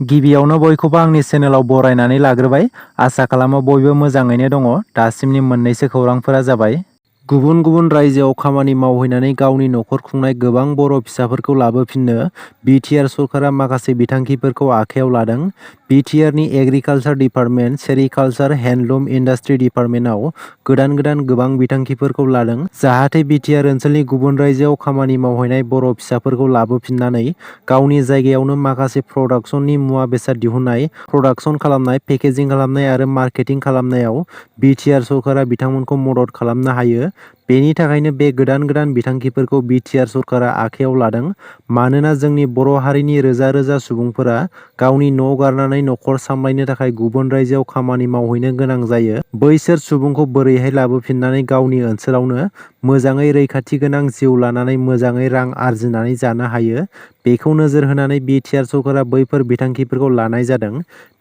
गिबियावनो बयखौबो आंनि चेनेलाव बरायनानै लाग्रोबाय। आसा खालामो बयबो मोजाङैनो दङ। दासिमनि मोननैसो खौरांफोरा जाबाय। गुबुन गुबुन रायजोआव खामानि मावहैनानै गावनि नखर खुंनाय गोबां बर' फिसाफोरखौ लाबोफिननो बिटिआर सरकारा माखासे बिथांखिफोरखौ आखायाव लादों। बिटिआरनि agriculture department, sericulture, handloom industry डिपार्टमेन्टआव गोदान गोबां बिथांखिफोरखौ लादों जाहाथे बिटिआर ओनसोलनि गुबुन रायजोआव खामानि मावहैनाय बर' फिसाफोरखौ लाबोफिननानै गावनि जायगायावनो माखासे प्रडाक्शननि मुवा बेसाद दिहुननाय, प्रडाक्शन खालामनाय, पेकेजिं खालामनाय आरो मार्केटिं खालामनायाव बिटिआर सरकारा बिथांमोनखौ मदद खालामनो हायो। बेनि थाखायनो बे गोदान बिथांखिफोरखौ बिटिआर सरकारा आखायाव लादों। मानोना जोंनि बर' हारिनि रोजा सुबुंफोरा गावनि न' गारनानै नखर सामलायनो थाखाय गुबुन रायजोआव खामानि मावहैनो गोनां जायो। बैसोर सुबुंखौ बोरैहाय लाबोफिननानै गावनि ओनसोलावनो मोजाङै रैखाथि गोनां जिउ लानानै मोजाङै रां आरजिनानै जानो हायो, बेखौ नोजोर होनानै बिटिआर सरकारा बैफोर बिथांखिफोरखौ लानाय जादों।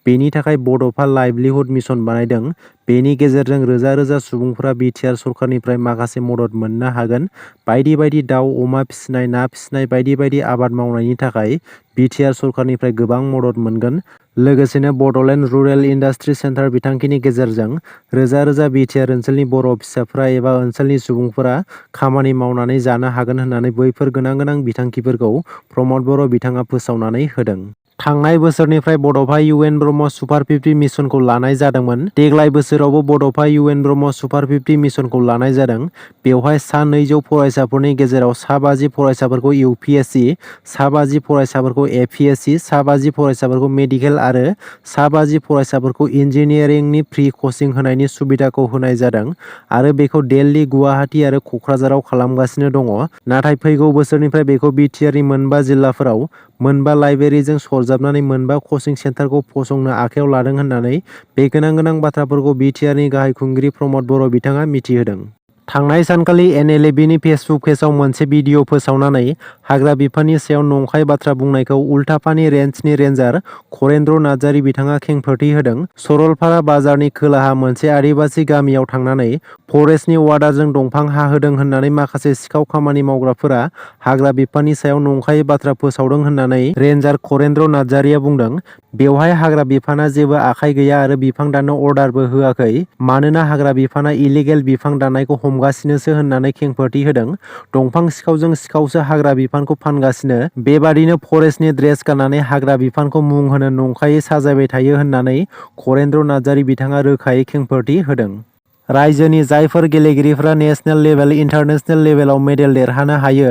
बेनि थाखाय बड'फा लाइभलिहुड मिशन बानायदों। बेनि गेजेरजों रोजा सुबुंफोरा बिटिआर सरकारनिफ्राय माखासे मदद मोननो हागोन। बायदि दाउ, अमा फिसिनाय, ना फिसिनाय बायदि आबाद मावनायनि थाखाय बिटिआर सरकारनिफ्राय गोबां मदद मोनगोन। लोगोसेनो बड'लेण्ड रुरेल इन्डास्ट्रि सेन्टार बिथांखिनि गेजेरजों रोजा बिटिआर ओनसोलनि बर' फिसाफोरा एबा ओनसोलनि सुबुंफोरा खामानि मावनानै जानो हागोन होननानै बैफोर गोनां बिथांखिफोरखौ प्रमद बर' बिथाङा फोसावनानै होदों। थांनाय बोसोरनिफ्राय बड'फा इउएन ब्रह्म सुपार 50 मिशनखौ लानाय जादोंमोन। देग्लाय बोसोरावबो बड'फा इउएन ब्रह्म सुपार 50 मिशनखौ लानाय जादों। बेवहाय सा 200 फरायसाफोरनि गेजेराव सा 50 फरायसाफोरखौ इउपिएससि, सा 50 फरायसाफोरखौ एपिएससि, सा 50 फरायसाफोरखौ मेडिकेल आरो सा 50 फरायसाफोरखौ इन्जिनियारिंनि फ्रि कचिं होनायनि सुबिदाखौ होनाय जादों आरो बेखौ दिल्ली, गुवाहाटी आरो कक्राझाराव खालामगासिनो दङ। नाथाय फैगौ बोसोरनिफ्राय बेखौ बिटिआरनि मोनबा जिल्लाफोराव मोनबा लाइब्रेरिजों सरजाबनानै मोनबा कचिं सेन्टारखौ फसंनो आखायाव लादों होननानै बे गोनां बाथ्राफोरखौ बिटिआरनि गाहाय खुंगिरि प्रमद बर' बिथाङा मिथिहोदों। थांनाय सानखालि एनएलएबीनि फेसबुक पेजआव मोनसे भिडिअ फोसावनानै हाग्रा बिफाननि सायाव नंखाय बाथ्रा बुंनायखौ उल्टापानि रेन्जनि रेन्जार खरेन्द्र नार्जारी बिथाङा खेंफोरथि होदों। सरलपारा बाजारनि खोलाहा मोनसे आदिबासि गामियाव थांनानै फरेस्टनि वार्डारजों दंफां हाहोदों होननानै माखासे सिखाव खामानि मावग्राफोरा हाग्रा बिफाननि सायाव नंखाय बाथ्रा फोसावदों होननानै रेन्जार खरेन्द्र नार्जारीया बुंदों। बेवहाय हाग्रा बिफाना जेबो आखाइ गैया आरो बिफां दाननो अर्डारबो होआखै। मानोना हाग्रा बिफाना इलिगेल बिफां दाननायखौ हमगासिनोसो होननानै खेंफोरथि होदों। दंफां सिखावजों सिखावसो हाग्रा बिफानखौ फानगासिनो। बेबादिनो फरेस्टनि ड्रेस गाननानै हाग्रा बिफानखौ मुं होनो नंखायै साजायबाय थायो होननानै खरेन्द्र नार्जारी बिथाङा रोखायै खेंफोरथि होदों। रायजोनि जायफोर गेलेगिरिफोरा नेशनेल लेभेल, इन्टारनेशनेल लेभेलाव मेडेल देरहानो हायो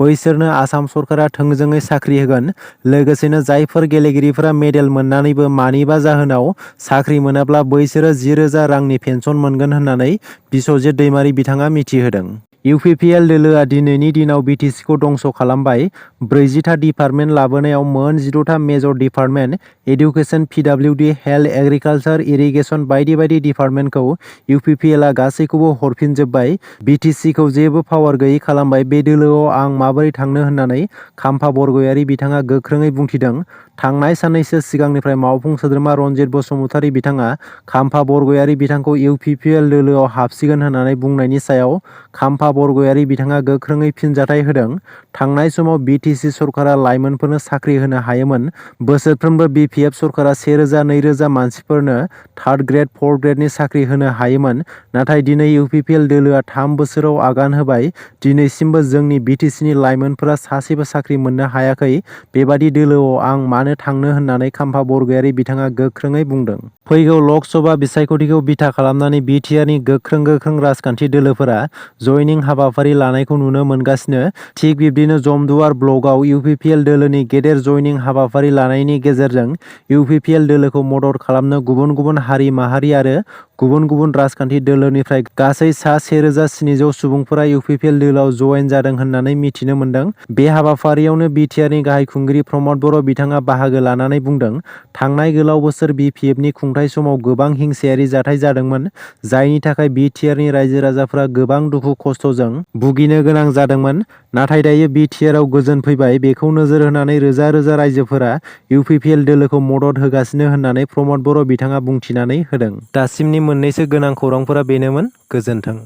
बैसोरनो आसाम सरकारा थोंजोङै साख्रि होगोन। लोगोसेनो जायफोर गेलेगिरिफोरा मेडेल मोननानैबो मानिबा जाहोनाव साख्रि मोनाब्ला बैसोरो 10,000 रांनि पेन्सन मोनगोन होननानै बिस्वजित दैमारी बिथाङा मिथिहोदों। इउपिपिएल दोलोआ दिनैनि दिनाव बिटिसिखौ दंस' खालामबाय। 40था डिपार्टमेन्ट लाबोनायाव मोन 15था major department education, PWD, health, agriculture, irrigation बायदि डिपार्टमेन्टखौ इउपिपिएलआ गासैखौबो हरफिनजोब्बाय। बिटिसिखौ जेबो पावार गैयै खालामबाय। बे दोलोआव आं माबोरै थांनो होननानै खाम्फा बरगयारी बिथाङा गोख्रोङै बुंथिदों। थांनाय साननैसो सिगांनिफ्राय मावफुं सोद्रोमा रनजित बसुमतारी बिथाङा खाम्फा बरगयारी बिथांखौ इउपिपिएल दोलोआव हाबसिगोन होननानै बुंनायनि सायाव खाम्फा बरगयारी बिथाङा गोख्रोङै फिनजाथाय होदों। थांनाय समाव बिटिसि सरकारा लाइमोनफोरनो साख्रि होनो हायोमोन। बोसोरफ्रोमबो बिपिएफ सरकारा 1,000-2,000 मानसिफोरनो थार्ड ग्रेड, फर्थ ग्रेडनि साख्रि होनो हायोमोन। नाथाय दिनै इउपिपिएल दोलोआ 3 बोसोराव आगान होबाय। दिनैसिमबो जोंनि बिटिसिनि लाइमोनफोरा सासेबो साख्रि मोननो हायाखै। बेबादि दोलोआव आं मानो थांनो होननानै खाम्फा बरगयारी बिथाङा गोख्रोङै बुंदों। फैगौ लकसभा बिसायख'थिखौ बिथा खालामनानै बिटिआरनि गोख्रों राजखान्थि दोलोफोरा जयनिं हाबाफारि लानायखौ नुनो मोनगासिनो। थिग बिब्दिनो जमदुवार ब्लकआव इउपिपिएल दोलोनि गेदेर जयनिं हाबाफारि लानायनि गेजेरजों इउपिपिएल दोलोखौ मदद खालामनो गुबुन हारि माहारि आरो गुबुन राजखान्थि दोलोनिफ्राय गासै सा 1,700 सुबुंफोरा इउपिपिएल दोलोआव जयेन जादों होननानै मिथिनो मोन्दों। बे हाबाफारियावनो बिटिआरनि गाहाय खुंगिरि प्रमद बर' बिथाङा बाहागो लानानै बुंदों। थांनाय गोलाव बोसोर बिपिएफनि खुंथाय समाव गोबां हिंसायारि जाथाय जादोंमोन, जायनि थाखाय बिटिआरनि रायजो राजाफोरा गोबां दुखु खस्थ'जों भुगिनो गोनां जादोंमोन। नाथाय दायो बिटिआरआव गोजोन फैबाय। बेखौ नोजोर होनानै रोजा रायजोफोरा इउपिपिएल दोलोखौ मदद होगासिनो होननानै प्रमद बर' बिथाङा बुंथिनानै होदों। दासिमनि मोननैसो गोनां खौरांफोरा बेनोमोन। गोजोन्थों।